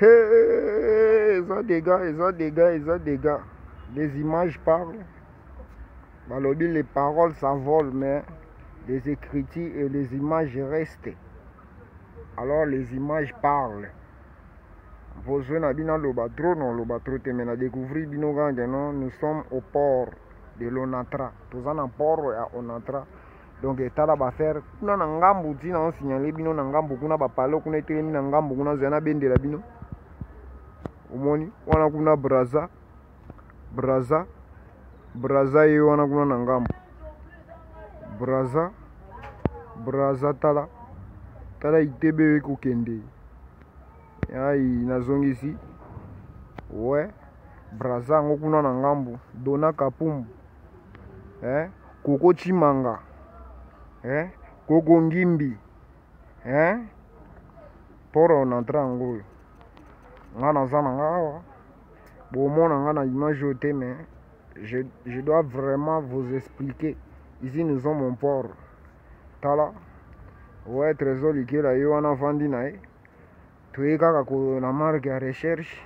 Eza dégâts, eza dégâts, eza dégâts. Les images parlent. Balobi, les paroles s'envolent, mais les écritures et les images restent. Alors les images parlent. Bozwe na bino aloba trop, na oloba trop te, mais na découvrir bino kaka non, nous sommes au port de l'Onatra. Toza na port ya Onatra. Donc etala baaffaire kuna na ngambu, ntina osignale bino na ngambu kuna, bapalo kuna etelemi na ngambu kuna, zela nabendela bino. Omoni wana kuna Braza, Braza, Braza ye wana kuna na ngambu, Braza, Braza. Tala, tala itebe oyo ekokende. Ai, nazongisi we Braza yango kuna na ngambu. Dona Kapumbu, eh? Koko Chimanga, eh? Koko Ngimbi, eh? Port Onatra yango oyo. Nga naza na nga awa, bomona nga na image oyo te, mais je dois vraiment vous expliquer. Ici nous sommes au port. Tala, ouais, Trésor Likela ye wana avandi na ye. Toye kaka na marque ya recherche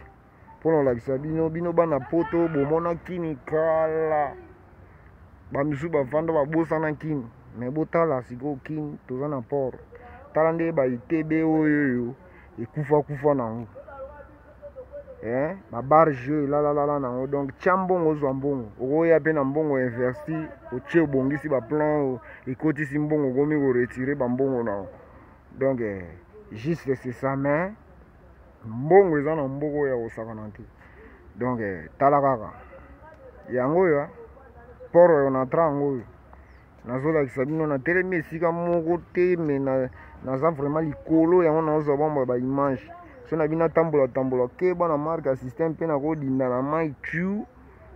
mpona kolakisa bino. Bino bana Poto, bomona kini kala, bamisusu bavanda babosana kini, mais botala sikoyo kini. Toza na port. Tala nde baitebe oyo oyo ekufakufa nango, eh? Babarge oyo elalalala nango. Donc tia mbongo, ozwa mbongo, okoya mpe na mbongo, investir, otie, obongisi baplan, ekotisi mbongo, okomi koretirer bambongo nango. Donc juste c'est ça, mais mbongo eza na mboka oyo ya kosakana te. Donc tala kaka yango oyo, port oyo Onatra yango oyo nazolakisa bino. Natelemi esika moko te, mais naza vraiment likolo yango, nazozwa bambo baimage. So na bino atambola tambola, keba na marque ya système mpe nakodinda na mai tu.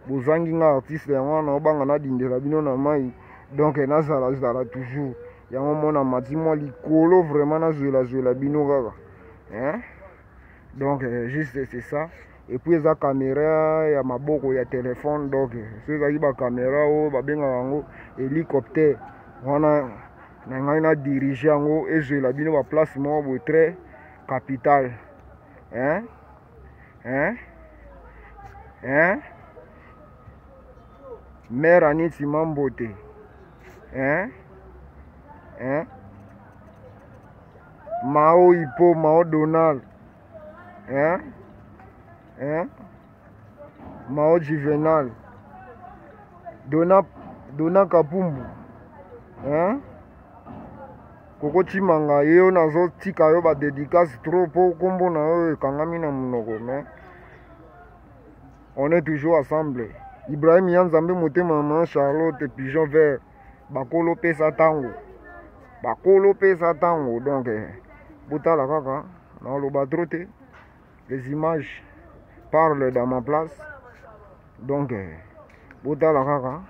Bozangi nga artiste yango wana, obanga nadindela bino na mai. Donc nazalazala toujours yango, mona mati mwa likolo, vraiment nazwelazwela bino kaka, hein? Donc juste c'est ça. Et puis eza caméra ya maboko ya telefone. Donc so ezalaki bacaméra oyo babengaka yango hélicoptère wana, na ngai na dirige yango, ezwela bino baplace moko boye très capital, hein? Hein? Hein? Mare Aniti Mambote, hein? Hein? Mao Ipo, Mao Donald, hein? Hein? Mao Juvenal, Dona, Dona Kapumbu, hein? Koko Chimanga ye oyo, nazotika yo badédicace trop mpo nkombo na yo ekangami na monoko, mais on est toujours ensemble. Ibrahim ya Nzambe, motema ma Charlotte, Pigeon Vert, bakolo pesa ntango, bakolo pesa ntango. Donc botala kaka, naoloba trop te, les images parlent dans ma place. Donc botala kaka.